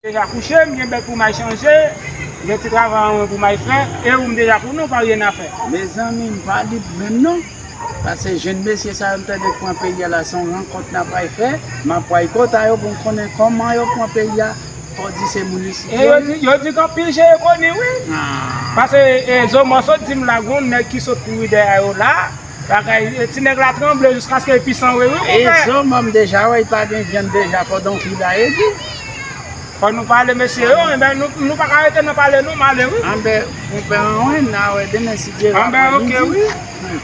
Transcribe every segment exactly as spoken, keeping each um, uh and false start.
Deja kouche, m gen bèl pou may chanje, gen ti travay an mwen pou may fè, e ou m deja konnen w pa ryen afè. Mezanmi, m pa lib menm non. Paske jenn mesye sa yo m tande k pran peyi a la, se yon rankont n ap pral fè. M ap pral kota yo pou m konnen kòman yo pran peyi a. Fò w di se moun isit. E yo di, yo di k anpil jere koni, wi. Ah. Paske e, Zomo sot di m la, gen yon nèg ki sot kouri dèyè yo la. Bagay, e, ti nèg la tranble jiskaske l pisan vre, wi, konpè. E Zomo m deja wè, li pa gen vyann deja, fò Donfi ba edi. Fò nou pale mesye yo, enben nou, nou pa ka rete nan pale non, m ale wi. Anben, konpè an wen, n a wè demen si Dye vle. Anben, oke, wi. Hmm.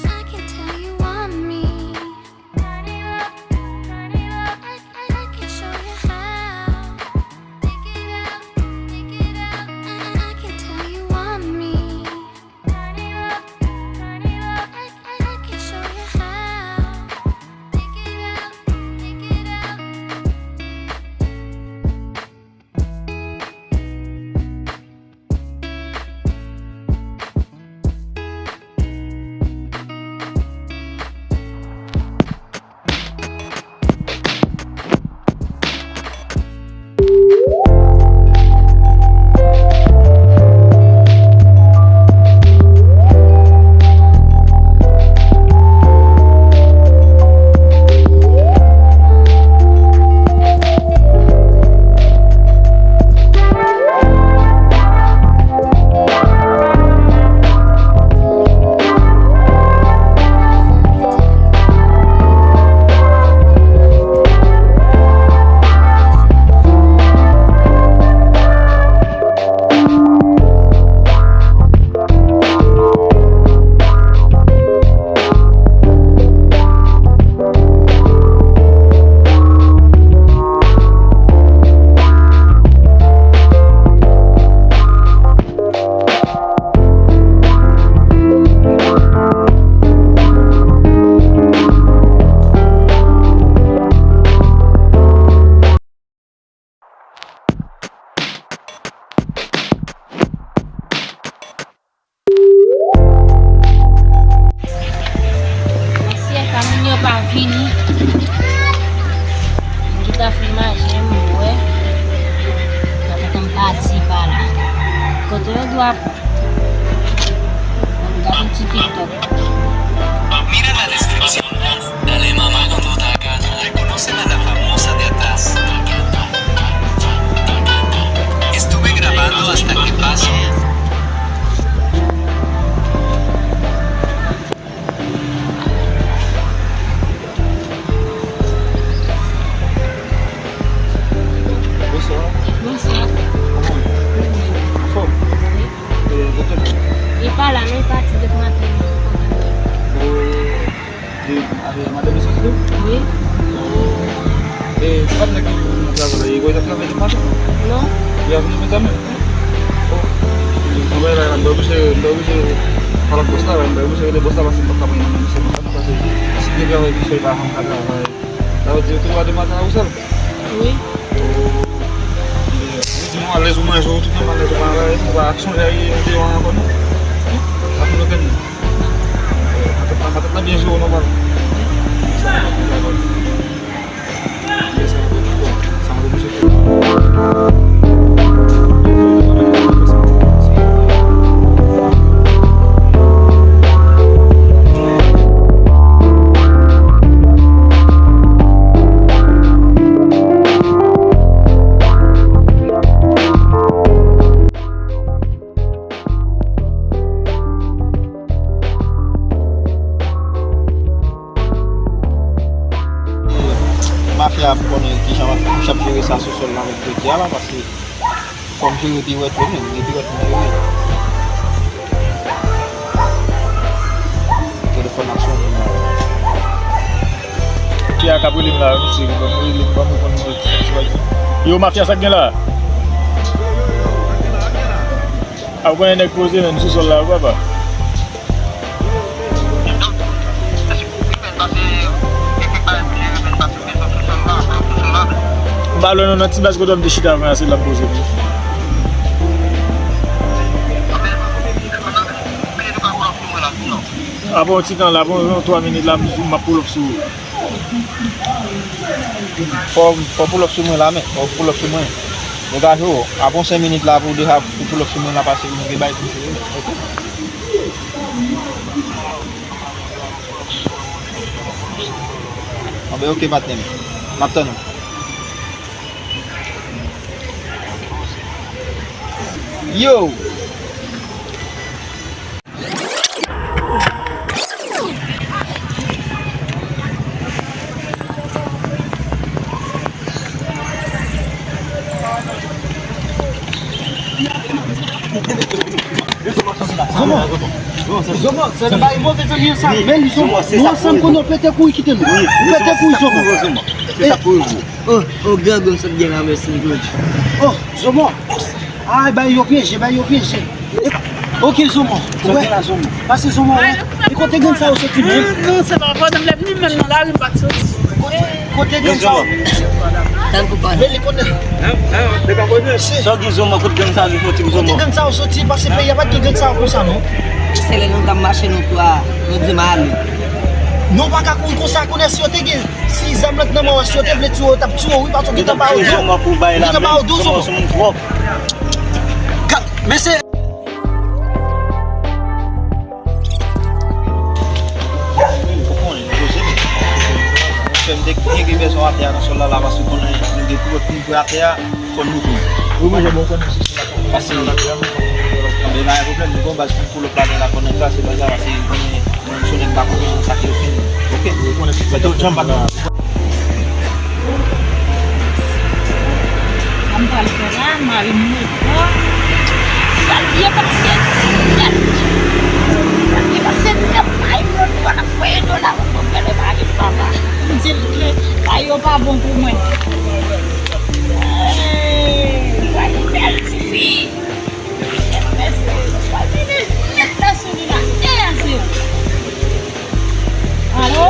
I can tell you want me. Turn it up, turn it up. I, I, I can show you how. Pick it up, pick it up. I, I, I can tell you want me. Turn it up, turn it up. I, I, I can show you how. Pick it up, pick it up. Mesye, pa moun yo pa vini. M gentan fin manje, m bwè. Mwen gentan pati pa la. Kote yo dwe ap Gade ti TikTok. Mira la descripción. Dale mamá con tu taca. Reconoce a la famosa de atrás. Estuve grabando hasta que pase. Bonswa. Bonswa. Kòman w ye? Anfòm? Wi. E, doktè la? Li pa la non, li pati depi maten, li poko vini. O, e, e, madanm li soti tou? Wi. O. E, se pa t nèg ki travay la, e, li t ap travay depi maten? Non. Li a vini menm jan menm? O. Mwen bay la, mwen oblije, mwen oblije pale ak bòs la, mwen oblije rele bòs la, paske m p ap ka pran nan men misye konsa, paske si gen travay pou fè, li pa janm ka travay. Sa vle di, ou tou a de maten a ou sèl? Wi. Ou di nou alèz, ou manje, ou tounen alèz, ou pa anraje, ou pa sonje al deyò ankò, non? Ap nou kenn. Matant la, matant la byen jere w nòmal. Sa pa konn travay. Mafya ap konnen kijan m ap jere sa sou sòl la avèk jodi a la, paske fò m jere piwèt yo menm, gen piwèt pou m jere. Telefòn ap sonnen la. Ki a k ap rele m la, misye, ban m rele m, ban m reponn mwen. Yo, mafya, sa k gen la? A, ou konnen nèg poze menm sou sòl la, wi, papa. M pa lwen non, nan ti baz kote m te chita avan, se la m poze m. Apre yon ti tan la, apre yon twa minit la, m ap pull up sou ou. Fò, fò pull up sou mwen la, men. Fò pull up sou mwen. Degaje w. Apre yon senk minit la, pou deja pou pull up sou mwen la, pase pou nou gen bay pou nou fè. Anben, oke, patnè m. M ap tann ou. Yo! Zomo, Zomo, se nan bay move zanmi an sa. Men li Zomo, nou ansanm konnen w pete kouri kite nou. Ou pete kouri Zomo. Se sa pou ou. Oh, oh, gran goun sot gen la, mèsi, Claude. Oh, Zomo. Ay, bay yo pyeje, bay yo pyeje. Ok, Zomo. Ou wè? Pase Zomo, wè. E kote gang sa yo soti menm? Non, se pa vre, nan lè vini menm nan lari, m pa t soti. Kote, kote gang sa yo? Tann pou pale. Men li konnen. Hein? Hein? Te pa konnen. Sa w gen Zomo, kote gang sa yo soti, Zomo? Kote gang sa yo soti? Pase peyi a pa t gen gang sa yo konsa, non. Se lè nou t ap mache, nou twa, nou di m ale. Non, pa ka kouri konsa, konnen si yo te gen Si zam lan t nan men w, si yo te vle tiye w, yo t ap tiye w, wi, paske yo gentan ba yo do. Yo gentan ba yo do, Zomo. Mesye. Ou konnen, nou poze, nou fè m te gen bezwen atè a nan sòl la, la, paske konnen nou gen twòp moun pou atè a. Fò nou vin. Wi, mwen, jan mwen konnen se sou la. Pase, anben, pa gen pwoblèm, nou gen yon baz pou pull up ladan la, konnen sa, se baz la, pase, konnen, mwen, m sonnen, m pa konnen sa ki okenn. Ok? Mete w djanm, patnè. Sa m pral fè la, mari m ret la. Sa l byen pase nèt. Sa l byen pase nèt, mari m ret la, l ap voye do la, mwen, mwen, mari m, papa. M di l ke bagay yo pa bon pou mwen. Hey, gade bèl tifi. Mèsi, mèsi. Alo?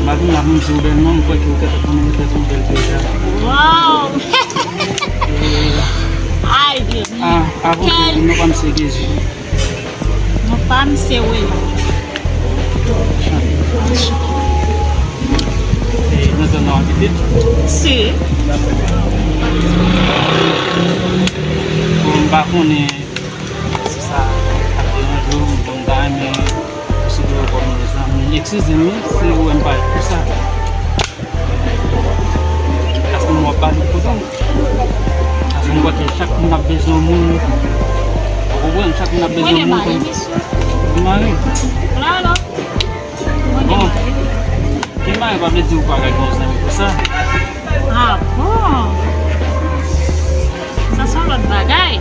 Malgre m ap di w bèl non, m kwè ke ou gentan konnen ou gentan yon bèl peyi a. Wow! Ay, Dye mwen. Ah, avan tou, non pa m se Gezi. Non pa m se Wela. E nan zòn nan w abite? Si. Bon, m pa konnen si sa ap deranje w, m konn ta renmen konsidere w kòm yon zanmi. Eskize m, wi, si w wè m parèt konsa. Paske m wè w ap pale kote m. Paske m kwè ke chak moun ap bezwen yon moun. Ou konprann? Chak moun ap bezwen yon moun. Mwen gen mari, mesye. Gen mari? Klalo. Mwen gen mari. Gen mari pa vle di ou pa ka gen yon zanmi konsa. Ah bon? Sa se yon lòt bagay.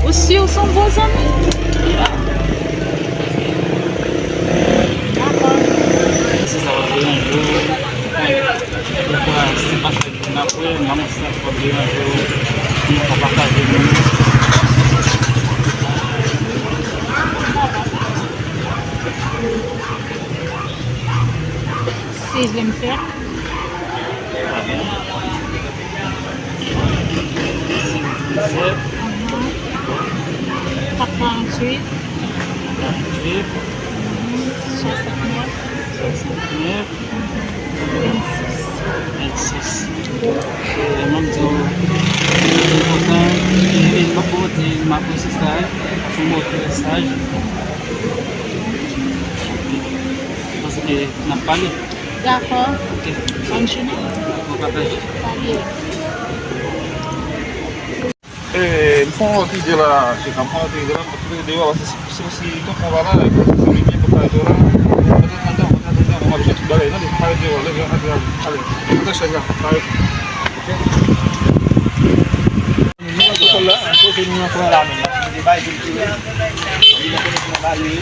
Ou si ou se yon bon zanmi? Dakò. Si sa pa deranje w, defwa, se pa sa n ap wè, m pa konn si sa p ap deranje w, nou ka pataje moun. Sezèm sèk. Sèt. Kat karanntuit. Karanntuit. Swasantnèf. Swasantnèf. Vennsis. Vennsis. E, mwen m di w, mwen kontan, e, e, m ap di, m apresye sa, paske w trè saj. Paske n ap pale. Dakò. Ok. Bòn jounen. Bon pataje. Pale. E, m fè yon lòt ide la, chèf, m fè yon lòt ide la, m ap rete deyò, paske si, si, si tonton pa la, si se li menm k ap rete la, mwen te tann, mwen te tann, mwen ap jwenn tout bagay, tande, m pa rete deyò, leve, ale, ale, ale, antre chèz la, pare. Ok? Nou nan lekòl la, kote nou nan pran la menm, nou te bay pou l tire, nou konnen kòman bagay yo ye.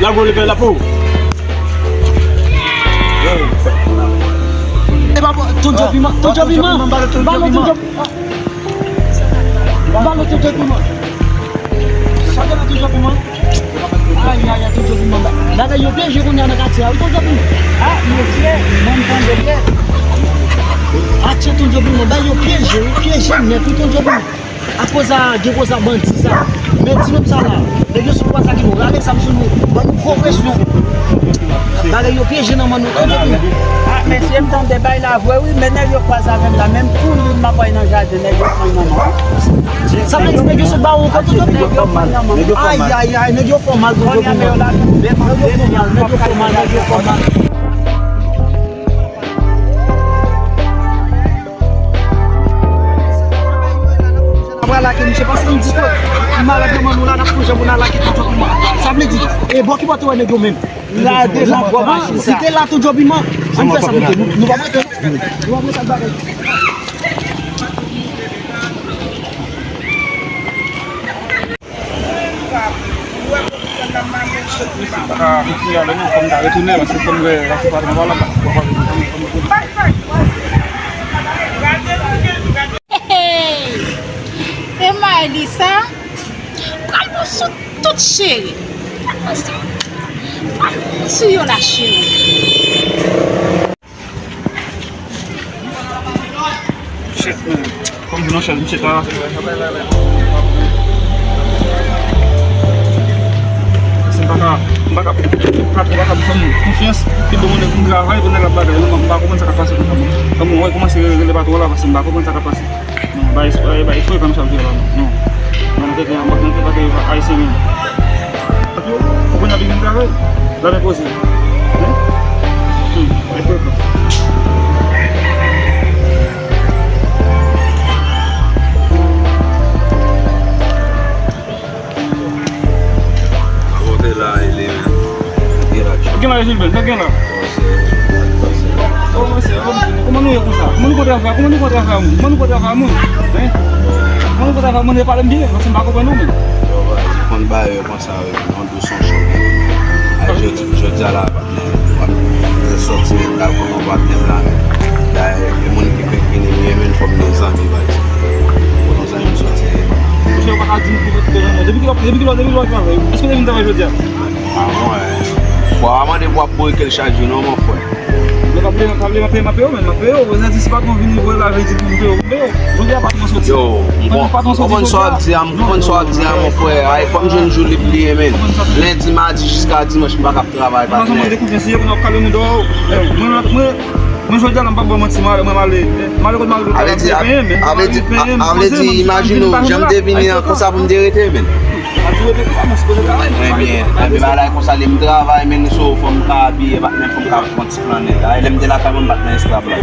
Lage w, leve la pou ou. E pa bon, Tonton Piman, Tonton Piman, ba l Tonton Piman. Ba l Tonton Piman. Sa gen nan Tonton Piman? Ay, ay, ay, Tonton Piman. Bagay yo pyeje kounye a nan katye a, wi, Tonton Piman. Ah, mesye, mwen m tande byen. Atye Tonton Piman, bagay yo pyeje, wi, pyeje nèt, wi, Tonton Piman. Ak koze a, gen koze a bandi sa. Men ti nonm sa la, nèg yo sou twa sa ki nou, rale zam sou nou, ban nou gwo presyon. Bagay yo pyeje nan men nou. Ah, mesye, m tande bay la vre, wi, men nèg yo kwaze avè m la, menm pou li, m ap bay nan jaden, nèg yo pran nan men. Sa vle di nèg yo sot ba ou ankò, Tonton Piman? Ay, ay, ay, nèg yo fè w mal, Tonton Piman. Nèg yo fè w mal, nèg yo fè w mal, nèg yo fè w mal. Apre lage misye, paske m di sou malad nan men nou la, n ap fè jan pou n al lage Tonton Piman. Sa vle di, e bò ki bò te wè nèg yo menm? La devan gwo machin sa. Si te la Tonton Piman, ann fè sa pou nou. Nou pa mete, nou pa mete bagay. Misye pa ka kontinye ale non, fò m ta retounen, paske fò m wè, paske patwon pa la, pa, pa, pa, pa, pa, pa. Hey! E Mardi sa, pral bon sou tout cheri. Pral bon sou, pral bon sou yo la cheri. Shit, man. Fò m di non, chèz, misye ta. Se m pa ka, m pa ka, patwon pa ka fè m konfyans. Pi bon, mwen nèg m travay, pou nèg la bagay, non, m pa konprann sa k ap pase konsa, non. Kòm mwen kòmanse rele patwon la, paske m pa konprann sa k ap pase. Non, bay, bay, bay frekan misye ap jwe la, non. Non. Nan tete, nan tete, ayisyen menm. Ou konn ap vin travay? La men poze. Hein? Hmm, bay frekan. Kote la, ele, men. Gen la, gen la, Gilbert, sa gen la? Oh, mesye, kòman nou ye konsa? Kòman nou kontre avè, kòman nou kontre avè moun? Kòman nou kontre avè moun? Hein? Kòman nou kontre avè moun? E pale m byen, paske m pa konprann nou menm. Yo, baz, ou konn bagay yo konsa, wi, non, dous on chòk. Ay, jodi, jodi a la, patnè, w ap sòti, m pral konn yon patnè m la, men. Dayè, e moun ki fè vini m ye, men fò m gen zanmi, baz. Fò m gen zanmi m sòti. Monchè, ou pa ka di m pou tout moun. Depi kilè, depi kilè, depi kilè w ap travay? Èske w te vin travay jodi a? Ah, mwen. Fò a mande pou w ap boyke l chak jou, non, mon frè. Men pa bliye, pa bliye, m ap peye, m ap peye w, men m ap peye w. Ou santi si patwon vini voye la, vle di pou m peye w, m peye w. Jodi a patwon soti. Yo, m kon-, ou konprann sa w ap di a, ou konprann sa w ap di a, mon frè. Ay, fò m jwenn jou lib li ye, men. Lendi, madi, jiska dimanch, m pa ka ap travay, patnè. Mwen, mwen, mwen, jodi a la, m p ap ba w manti, mwen, mwen, m ale. M ale kot mari m, m ale penyen, men. A vle di, a vle di, imajine w, jan m te vini an, konsa pou m te rete, men. Ebyen, ebyen, bagay konsa, lè m travay, men, so, fò m ka abiye, patnè, fò m ka pran ti flannen. Dayè, lè m te lakay mwen, m pa t nan esklav la.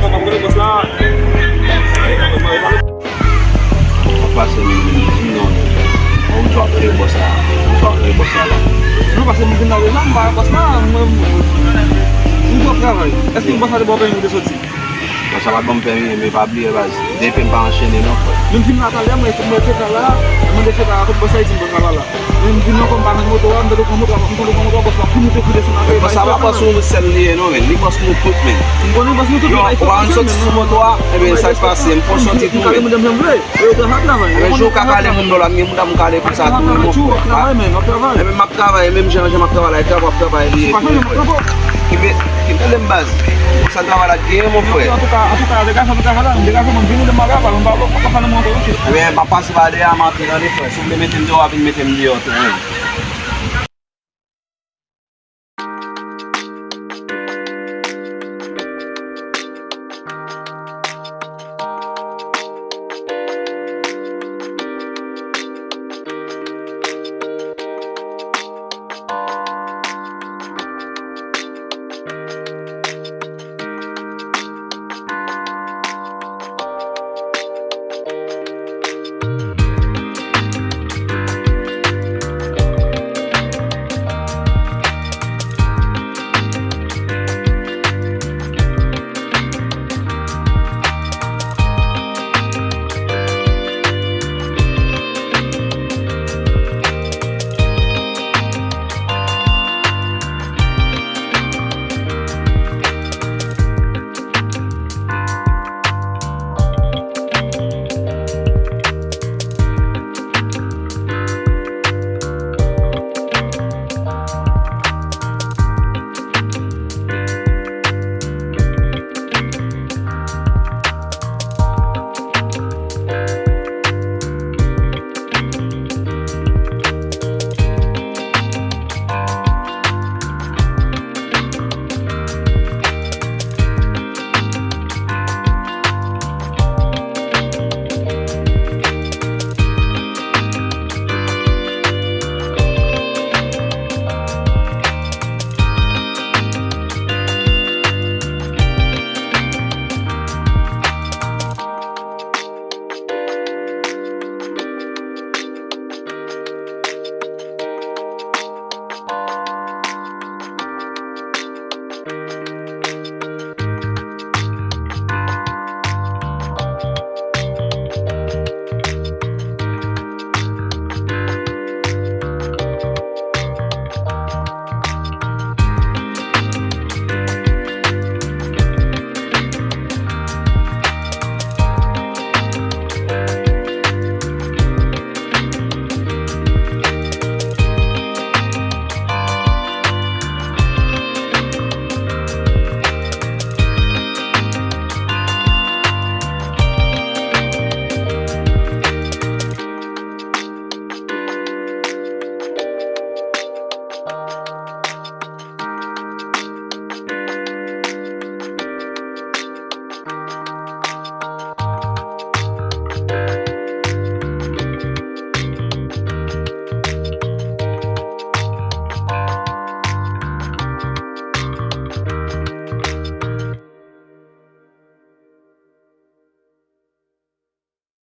Sa pase menm, di m non. Ou t ap kreye bòs la. Ou t ap kreye bòs la la. Non, paske m vin nan rezo, m pa wè bòs la, mwen, m, m t ap travay. Èske bòs la te ba w pèmi pou te soti? Yo, Sa pa t ban m pèmi, men pa bliye baz. Depi m pa anchene non, frè. Men m vin la talè, mwen, mwen te ka la, mwen te fè la kot bòs la, li di m bòs la pa la. Men m vin ankò, m pa jwenn moto a, m tande pran moto a, m tande pran moto a, bòs la pou moute kou desann avè. Bòs sa pa bòs nou sèl li ye non, men. Li bòs nou tout, men. M konnen bòs nou tout, men ou pa vin soti sou moto a, ebyen sa k pase, m fon soti tou, men. Mwen travay, mwen travay. Ebyen jou w ka kale moun dòla, m gen moun dam kale konsa tou, wi, mon frè. Ebyen m ap travay, menm jan, jan m ap travay la, e travay w ap travay li ye tou, wi, frè. Kenbe, kenbe lè m baz. Sa travay la genyen, mon frè. Antouka, antouka, degaje, antouka, degaje, mwen vini de m al travay, mwen pa, pa, pa nan mwen ankò, oke. Ebyen, m ap pase pa dèyè a, m antre tande, frè. Si w vle mete m deyò, w a vin mete m deyò tou, wi.